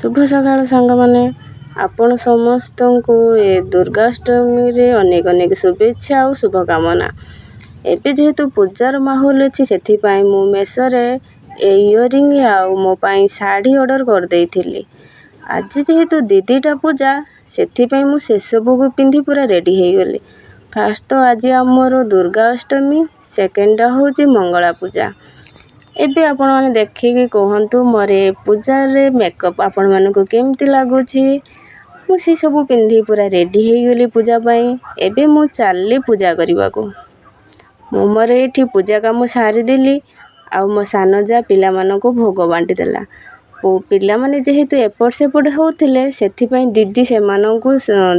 ଶୁଭ ସକାଳ ସାଙ୍ଗମାନେ। ଆପଣ ସମସ୍ତଙ୍କୁ ଏ ଦୁର୍ଗାଷ୍ଟମୀରେ ଅନେକ ଅନେକ ଶୁଭେଚ୍ଛା ଆଉ ଶୁଭକାମନା। ଏବେ ଯେହେତୁ ପୂଜାର ମାହୋଲ ଅଛି, ସେଥିପାଇଁ ମୁଁ ମେସୋରେ ଏ ଇୟରିଂ ଆଉ ମୋ ପାଇଁ ଶାଢ଼ୀ ଅର୍ଡ଼ର କରିଦେଇଥିଲି। ଆଜି ଯେହେତୁ 2 2ଟା ପୂଜା, ସେଥିପାଇଁ ମୁଁ ସେସବୁକୁ ପିନ୍ଧି ପୁରା ରେଡ଼ି ହେଇଗଲି। ଫାଷ୍ଟ ତ ଆଜି ଆମର ଦୁର୍ଗା ଅଷ୍ଟମୀ, ସେକେଣ୍ଡଟା ହେଉଛି ମଙ୍ଗଳା ପୂଜା। ଏବେ ଆପଣମାନେ ଦେଖିକି କୁହନ୍ତୁ, ମୋର ଏ ପୂଜାରେ ମେକଅପ୍ ଆପଣମାନଙ୍କୁ କେମିତି ଲାଗୁଛି? ମୁଁ ସେସବୁ ପିନ୍ଧି ପୁରା ରେଡ଼ି ହେଇଗଲି ପୂଜା ପାଇଁ। ଏବେ ମୁଁ ଚାଲିଲି ପୂଜା କରିବାକୁ। ମୁଁ ମୋର ଏଇଠି ପୂଜା କାମ ସାରିଦେଲି ଆଉ ମୋ ସାନ ଯା ପିଲାମାନଙ୍କୁ ଭୋଗ ବାଣ୍ଟିଦେଲା। ପିଲାମାନେ ଯେହେତୁ ଏପଟ ସେପଟ ହେଉଥିଲେ, ସେଥିପାଇଁ ଦିଦି ସେମାନଙ୍କୁ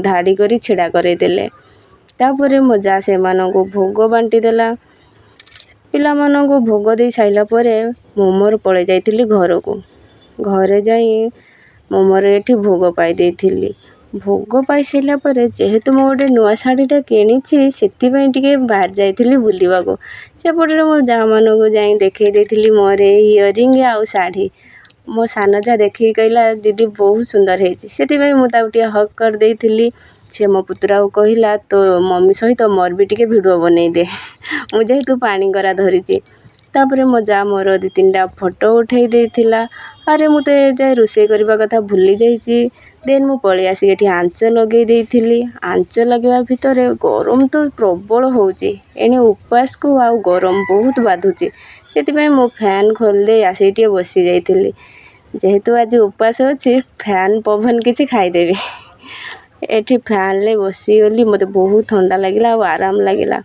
ଧାଡ଼ି କରି ଛିଡ଼ା କରେଇଦେଲେ। ତାପରେ ମୋ ଯା ସେମାନଙ୍କୁ ଭୋଗ ବାଣ୍ଟିଦେଲା। ପିଲାମାନଙ୍କୁ ଭୋଗ ଦେଇ ସାରିଲା ପରେ ମୁଁ ମୋର ପଳେଇ ଯାଇଥିଲି ଘରକୁ। ଘରେ ଯାଇ ମୁଁ ମୋର ଏଠି ଭୋଗ ପାଇ ଦେଇଥିଲି। ଭୋଗ ପାଇସାରିଲା ପରେ, ଯେହେତୁ ମୁଁ ଗୋଟେ ନୂଆ ଶାଢ଼ୀଟା କିଣିଛି, ସେଥିପାଇଁ ଟିକେ ବାହାରି ଯାଇଥିଲି ବୁଲିବାକୁ। ସେପଟରେ ମୋ ଯାଆମାନଙ୍କୁ ଯାଇ ଦେଖେଇ ଦେଇଥିଲି ମୋର ଏଇ ଇୟରିଂ ଆଉ ଶାଢ଼ୀ। ମୋ ସାନ ଯା ଦେଖିକି କହିଲା, "ଦିଦି, ବହୁତ ସୁନ୍ଦର ହେଇଛି।" ସେଥିପାଇଁ ମୁଁ ତାକୁ ଟିକେ ହଗ୍ କରିଦେଇଥିଲି। ସେ ମୋ ପୁତୁରାକୁ କହିଲା, "ତୋ ମମି ସହିତ ମୋର ବି ଟିକେ ଭିଡ଼ିଓ ବନେଇଦେ, ମୁଁ ଯେହେତୁ ପାଣିଗରା ଧରିଛି।" ତାପରେ ମୋ ଯା ମୋର ଦୁଇ ତିନିଟା ଫଟୋ ଉଠେଇ ଦେଇଥିଲା। ଆରେ, ମୁଁ ତ ଏ ଯାଏ ରୋଷେଇ କରିବା କଥା ଭୁଲି ଯାଇଛି। ଦେନ୍ ମୁଁ ପଳେଇ ଆସିକି ଏଠି ଆଞ୍ଚ ଲଗେଇ ଦେଇଥିଲି। ଆଞ୍ଚ ଲଗେଇବା ଭିତରେ ଗରମ ତ ପ୍ରବଳ ହେଉଛି। ଏଣେ ଉପାସକୁ ଆଉ ଗରମ ବହୁତ ବାଧୁଛି। ସେଥିପାଇଁ ମୁଁ ଫ୍ୟାନ୍ ଖୋଲିଦେଇ ଆସିକି ଟିକେ ବସି ଯାଇଥିଲି। ଯେହେତୁ ଆଜି ଉପାସ ଅଛି, ଫ୍ୟାନ୍ ପବନ କିଛି ଖାଇଦେବି। ଏଠି ଫ୍ୟାନ୍ରେ ବସିଗଲି, ମୋତେ ବହୁତ ଥଣ୍ଡା ଲାଗିଲା ଆଉ ଆରାମ ଲାଗିଲା।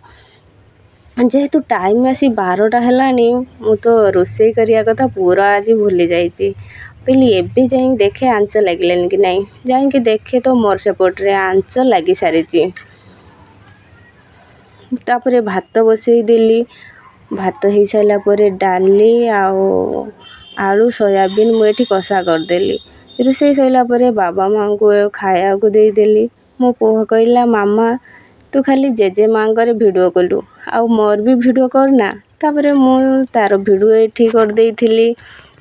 ଯେହେତୁ ଟାଇମ୍ ଆସି 12ଟା ହେଲାଣି, ମୁଁ ତ ରୋଷେଇ କରିବା କଥା ପୁରା ଆଜି ଭୁଲି ଯାଇଛି। କହିଲି, ଏବେ ଯାଇକି ଦେଖେ ଆଞ୍ଚ ଲାଗିଲାନି କି ନାହିଁ। ଯାଇକି ଦେଖେ ତ ମୋର ସେପଟରେ ଆଞ୍ଚ ଲାଗିସାରିଛି। ତାପରେ ଭାତ ବସେଇଦେଲି। ଭାତ ହେଇସାରିଲା ପରେ ଡାଲି ଆଉ ଆଳୁ ସୋୟାବିନ୍ ମୁଁ ଏଠି କଷା କରିଦେଲି। ରୋଷେଇ ସରିଲା ପରେ ବାବା ମାଆଙ୍କୁ ଖାଇବାକୁ ଦେଇଦେଲି। ମୋ ପୁଅ କହିଲା, "ମାମା, ତୁ ଖାଲି ଜେଜେ ମାଆଙ୍କର ଭିଡ଼ିଓ କଲୁ, ଆଉ ମୋର ବି ଭିଡ଼ିଓ କରନା।" ତାପରେ ମୁଁ ତା'ର ଭିଡ଼ିଓ ଏଠି କରିଦେଇଥିଲି।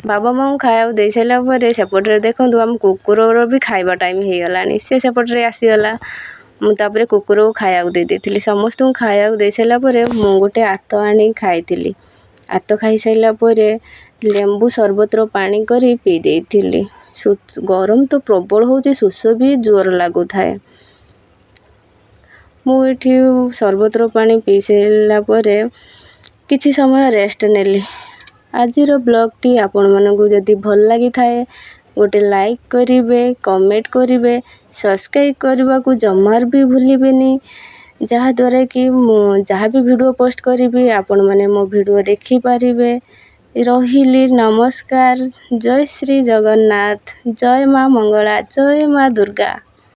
ବାବା ମାଆଙ୍କୁ ଖାଇବାକୁ ଦେଇସାରିଲା ପରେ ସେପଟରେ ଦେଖନ୍ତୁ, ଆମ କୁକୁରର ବି ଖାଇବା ଟାଇମ୍ ହେଇଗଲାଣି। ସେ ସେପଟରେ ଆସିଗଲା। ମୁଁ ତାପରେ କୁକୁରକୁ ଖାଇବାକୁ ଦେଇ ଦେଇଥିଲି। ସମସ୍ତଙ୍କୁ ଖାଇବାକୁ ଦେଇସାରିଲା ପରେ ମୁଁ ଗୋଟେ ଆତ ଆଣି ଖାଇଥିଲି। ଆତ ଖାଇସାରିଲା ପରେ ଲେମ୍ବୁ ସରବତର ପାଣି କରି ପିଇ ଦେଇଥିଲି। ଗରମ ତ ପ୍ରବଳ ହେଉଛି, ଶୋଷ ବି ଜୋର ଲାଗୁଥାଏ। ମୁଁ ଏଠି ସରବତର ପାଣି ପିଇ ସାରିଲା ପରେ କିଛି ସମୟ ରେଷ୍ଟ ନେଲି। ଆଜିର ବ୍ଲଗ୍ଟି ଆପଣମାନଙ୍କୁ ଯଦି ଭଲ ଲାଗିଥାଏ, ଗୋଟେ ଲାଇକ୍ କରିବେ, କମେଣ୍ଟ କରିବେ, ସବସ୍କ୍ରାଇବ୍ କରିବାକୁ ଜମାରୁ ବି ଭୁଲିବେନି, ଯାହାଦ୍ୱାରା କି ମୁଁ ଯାହା ବି ଭିଡ଼ିଓ ପୋଷ୍ଟ କରିବି, ଆପଣମାନେ ମୋ ଭିଡ଼ିଓ ଦେଖିପାରିବେ। ରହିଲି, ନମସ୍କାର। ଜୟ ଶ୍ରୀ ଜଗନ୍ନାଥ, ଜୟ ମା ମଙ୍ଗଳା, ଜୟ ମା ଦୁର୍ଗା।